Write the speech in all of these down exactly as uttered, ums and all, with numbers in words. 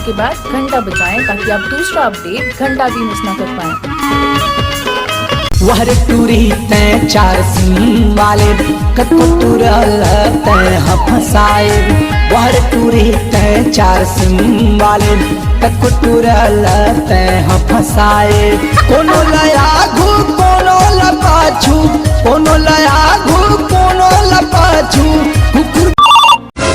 के बाद घंटा बजाएं ताकि आप दूसरा अपडेट घंटा भी मिस ना कर पाएं। वह रे टूरी तैं चार सिम वाले कतको टूरल तैं ह फंसाए। वह रे टूरी तैं चार सिम वाले कतको टूरल तैं ह फंसाए। कोनो ल आगू कोनो ल पाछू, कोनो ल आगू कोनो ल पाछू। कुकुर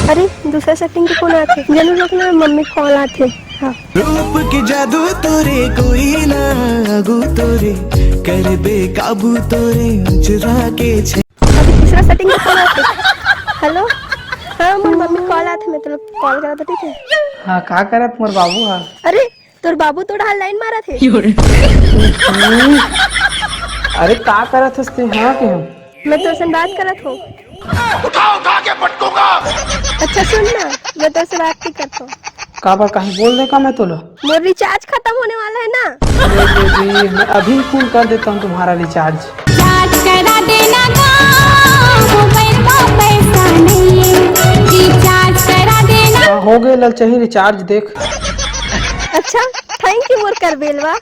अरे, दूसरा सेटिंग के फोन आथे। जरूर रखना, मम्मी कॉल आथे। हाँ। रूप के जादू तोरे कोई ना आगू तोरे, कर दे काबू तोरे चुरा के छे। अभी तीसरा सेटिंग के फोन आथे। हेलो, हाँ, मोर मम्मी कॉल आथे, मैं तो कॉल करा था, ठीक है? हाँ, का करत मोर बाबू हा? अरे, तोर बाबू तो डाल लाइन मारत हे। अरे, का करत हस ते? हाँ के हम? मैं तोर से बात करत हूँ। उठा उठा के पटकूंगा। अच्छा सुन ना, मैं तोर से बात नहीं करता हूँ। का बा, कहीं बोल दे का मैं तोला? मोर रिचार्ज खत्म होने वाला है ना। अरे बेबी, मैं अभी फोन कर देता हूँ तुम्हारा रिचार्ज। रिचार्ज करा देना ना, मोबाइल में पैसा नहीं है, रिचार्ज करा देना। हाँ, हो गए ललचही रिचार्ज, देख। अच्छा, थैंक यू मोर कर बेलवा।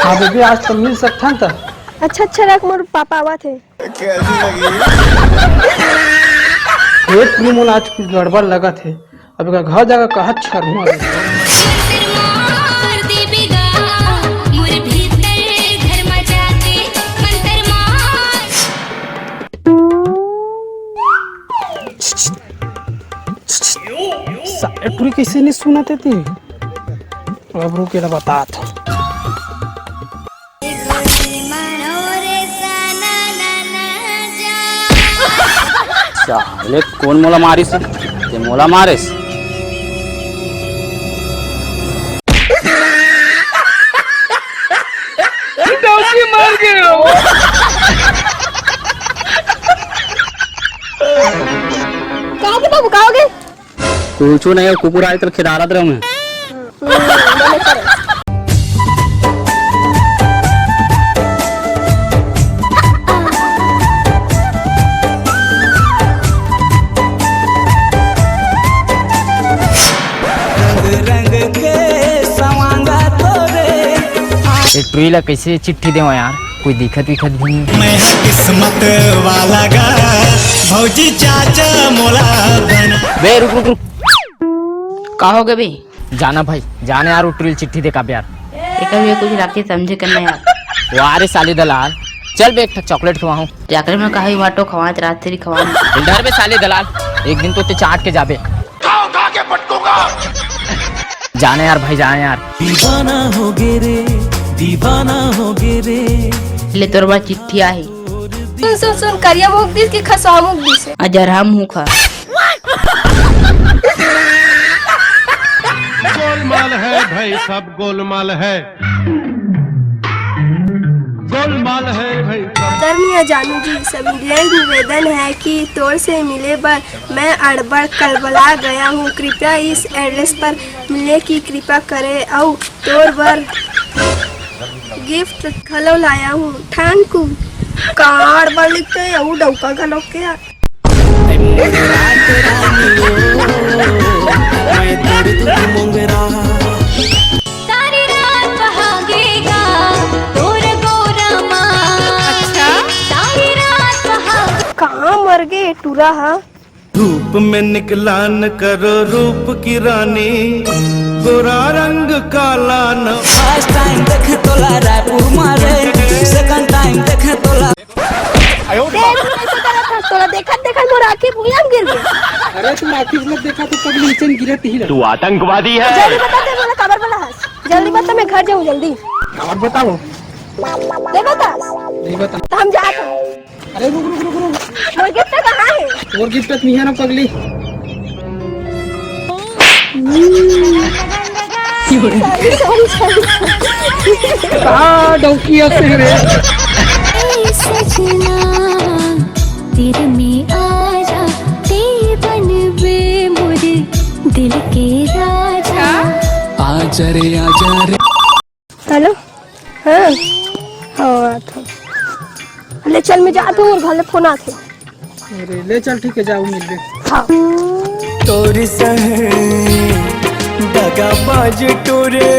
हाँ बेबी, आज तो मिल सकथन त। अच्छा अच्छा रख, मोर पापा आवा थे। ये प्रिमोल आज कुछ गड़बड़ लगा थे। अब एकर घर जाकर कहत शर्मा। सारे टुरी कैसे नहीं सुनत हे? अब रुक, एला बतात हूँ। साले कोन मोला मारिस? ते मोला मारिस? डौकी मर गयो। कहाँ के बाबू, कहाँ हो गए? कुछू नहीं, कुकुर आए तो खेदारत रहूं मैं। रंग रंग के सवांगा तोरे। ए टुरी ला कैसे चिट्ठी देवा यार, कोई दिखत विखत भी नहीं। मैं ह किस्मत वाला गा, भौजी चाचा मोला बना। बे रुक रुक रुक। का हो गए बे? जाना भाई, जाने यार, वो टुरी ल चिट्ठी दे का बे यार। एकर भी कुछ राखी समझे करना यार। वाह रे साले दलाल, चल बे एक ठक चॉकलेट खवाऊं। चाकरी में कहा वाटो खवात रात तेरी खवा। डर बे साले दलाल, एक दिन तो ते चाट के जाबे। उठा उठा के पटकूंगा। जाने यार भाई, जाने यार। दीवाना हो गे रे, दीवाना हो गे रे। ले तोर बर चिट्ठी आही। सुन सुन सुन, करिया मुख दिस कि खसवा मुख दिस? अजरहा मुख ह। गोलमाल है भाई, सब गोलमाल है, गोलमाल है भाई, सब। आदरणीय जानू जी, सब निवेदन है कि तोर से मिले बर मैं अड़बड़ कलबला गया हूँ। कृपया इस एड्रेस पर मिलने की कृपा करें। अउ तोर बर गिफ्ट घलो लाया हूँ। Thank you. का अड़बड़ लिखते हैं, वो डौका घलो के। मैं तोड़ दूँ मोंगरा। सारी रात बहागेगा तोर गोरा माँ। अच्छा? सारी रात बहागे। कहाँ मर गे टूरा हा? धूप में निकला न करो रूप की रानी, गोरा रंग काला न। फर्स्ट टाइम देखे तोला रायपुर मारे, सेकंड टाइम देखे तोला। देख, तू ऐसे करत हस, तोला देखत देखत मोर आँखी भुइयां गिर गे। अरे, तू आँखी मत देखा, तू पगली नीचे गिरत ही रह। तू आतंकवादी है। जल्दी बता, ते मोला काबर बोला हस? जल्दी बता, मैं घर जाऊँ जल्दी। काबर बताओ? नहीं बता। नहीं बता। तो हम जात हन। अरे रुक, रुक, रुक, रुक। मोर गिफ्ट कहाँ है? मोर गिफ्ट तो नहीं है ना पगली। Sorry, sorry, sorry। का डौकी असे रे? ए सजना, तेरे में आजा, ते बनबे मोरे दिल के राजा। आजा रे, आजा रे। हेलो, हाँ, हाँ, आत हूँ। ले चल, मैं जात हूँ, मोर घर ले फोन आथे। अरे, ले चल, ठीक है, जाओ, मिलबे। हाँ। तोरी संग का बाज टोरे।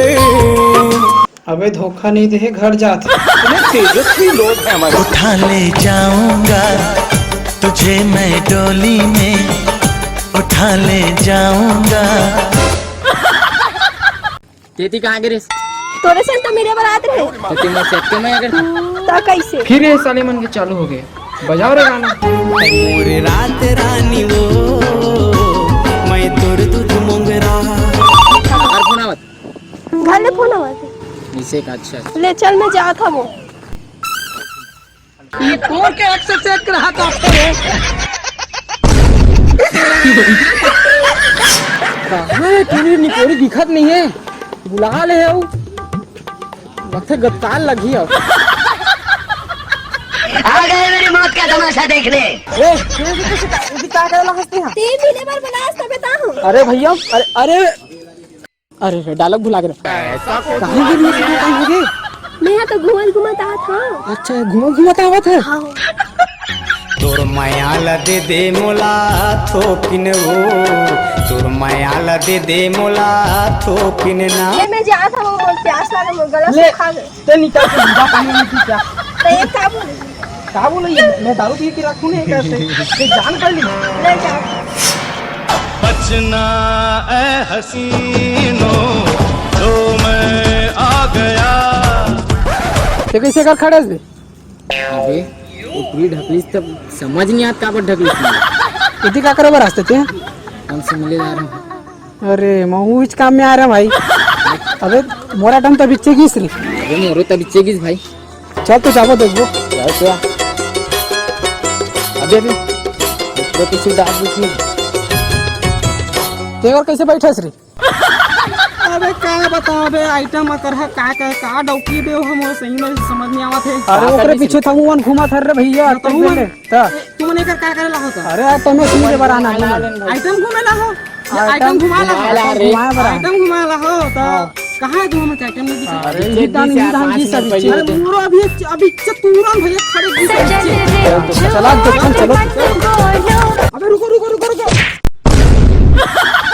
अबे धोखा नहीं दे, घर जात। इतने तेजस्वी लोग हैं हमारे। उठा ले जाऊंगा तुझे मैं डोली में, उठा ले जाऊंगा। तेती कहाँ गिरिस? तोरे से तो मेरे बरात रहे। तो तुम सेट के मैं अगर ता कैसे? फिर ये साले मन के चालू हो गए, बजाओ रे गाना। मोरे रात रानी वो, मैं तोर दूध मोंगरा। हमार फोन आवत। घर ले फोन आवत। इसे का अच्छा। ले चल, मैं जात हूँ। ये तोर के एक से चेक रहा था आपके। कहाँ है टूरी निकोरी दिखत नहीं है, बुला ले हूँ। लगथे गत्ताल लगी अब। आ गए मेरी मौत का तमाशा देखने। ए, तू भी कैसे का, तू भी क्या करे ला हंसती है? तीन महीने बाद बुलास तबे ता हूँ। अरे भैया, अरे, अरे, अरे रे, डायलॉग भुला गए। कहाँ गिर गई थी, कहाँ गिर गई? मैं यहाँ तो घूमत घूमत आवत हूँ। अच्छा, घूमत घूमत आवत है? हाँ। तोर माया ला दे दे मोला थोकिन वो, तोर माया ला दे दे मोला थोकिन ना। ये मैं जात हूँ, प्यास लगा, गला ले। सूखा गया। ते निकाल के मुझे पानी नहीं पी क्या? तो ये क्या बोले? का बोले ये? मैं दारू पी के रखूं नहीं करते। ये जान कर ली। ले जा। बचना ए हसीनो, तो मैं आ गया। ते कैसे कर खड़े हस बे? अबे, ऊपरी ढकलीस तब समझ नहीं आत काबर ढकलीस। इतनी का करे बर हंसते ते? हम सिमले जा रहे हैं। अरे, मैं उहीच काम में आ रहा भाई। अबे, मोरा टम तो बिच्चे गिस रे। अबे, मोरो तो बिच्चे गिस भाई। चल तो जाबो देखबो। चल, चल। अबे, अबे, तो किसी डाल दी थी। ते और कैसे बैठा रे? अबे, का बताओ बे, आइटम अकर है, का, का, का डौकी बे, हम सही में समझ नहीं आवत है। अरे, का ओकरे पीछे था, मुवन घुमा था रे भैया, हाँ, तो तू मुवन। पहले। ता। ए, तुमन एकर का करे ला होता? अरे यार, तुम्हें सुन के बराना नहीं। आइटम घूमे ला हो? ये आइटम आइटम घुमा ला हो? घुमा ला रे। घुमा बरा। आइटम घुमा ला हो, तो हाँ। कहाँ है घूमे के आइटम नहीं दिखे? अरे, ये दान, ये दान की सब चीज़। अरे, मोरो अभी, अभी तुरंत भैया खड़े की सब चीज़। चला, देखन चलो। अबे रुको, रुको, रुको, रुको।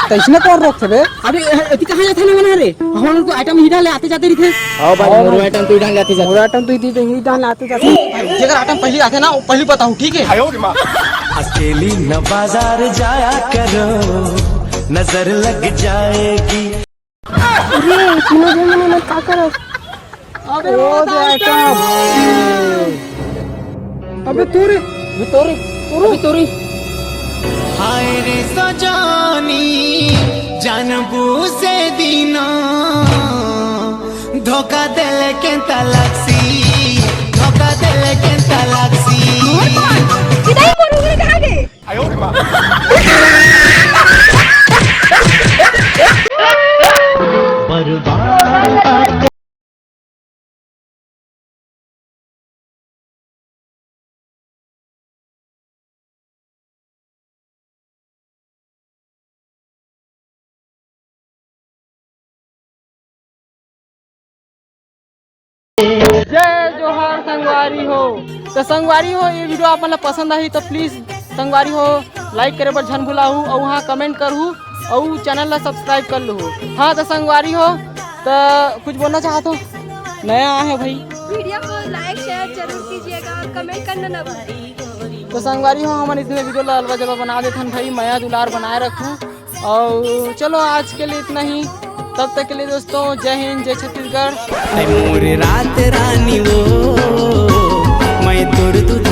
तो इसने कौन रोक थे बे? अबे, ए, एती कहाँ जाथे ना मना रे? हम लोग तो आइटम ही डाले आते जाते रहिथे। हाँ भाई, हाँ मोरो भाई। आइटम तो ही डाले आते जाते। मोरो आइटम तो ही, ही डाले आते जाते। जेकर आइटम पहली आथे ना, वो पहली बताओ, ठीक है? अकेली न बाजार जाया करो, नजर लग जाएगी। अरे, तीनों जन मन का करत? अबे ओ वो दे आइटम। अबे तोरे, अबे तोरे, अबे तोरे। हाय रे सजानी, जानबू से दीना, धोखा देले के तलाकसी, धोखा देले के तलाकसी। किधर ही बोलूंगी, कहाँ गए? जय जोहार संगवारी हो। तो संगवारी हो, ये वीडियो आप मन ला पसंद आही तो प्लीज संगवारी हो, लाइक करे बर झन भुलाहू, अउ हाँ, कमेंट करहू, अउ चैनल ला सब्सक्राइब कर लूहू। हाँ तो संगवारी हो, तो कुछ बोलना चाहत हो? नया आए हो भाई। वीडियो को लाइक शेयर जरूर कीजिएगा और कमेंट करना ना भूलें। तो संगवारी हो, हमन इसने वीडियो ला अलवा जलवा बना देथन भाई, मया दुलार बनाए रखू। और चलो, आज के लिए इतना ही। तब तक के लिए दोस्तों, जय हिंद, जय छत्तीसगढ़। ऐ मोर रात रानी वो, मैं तोर दूध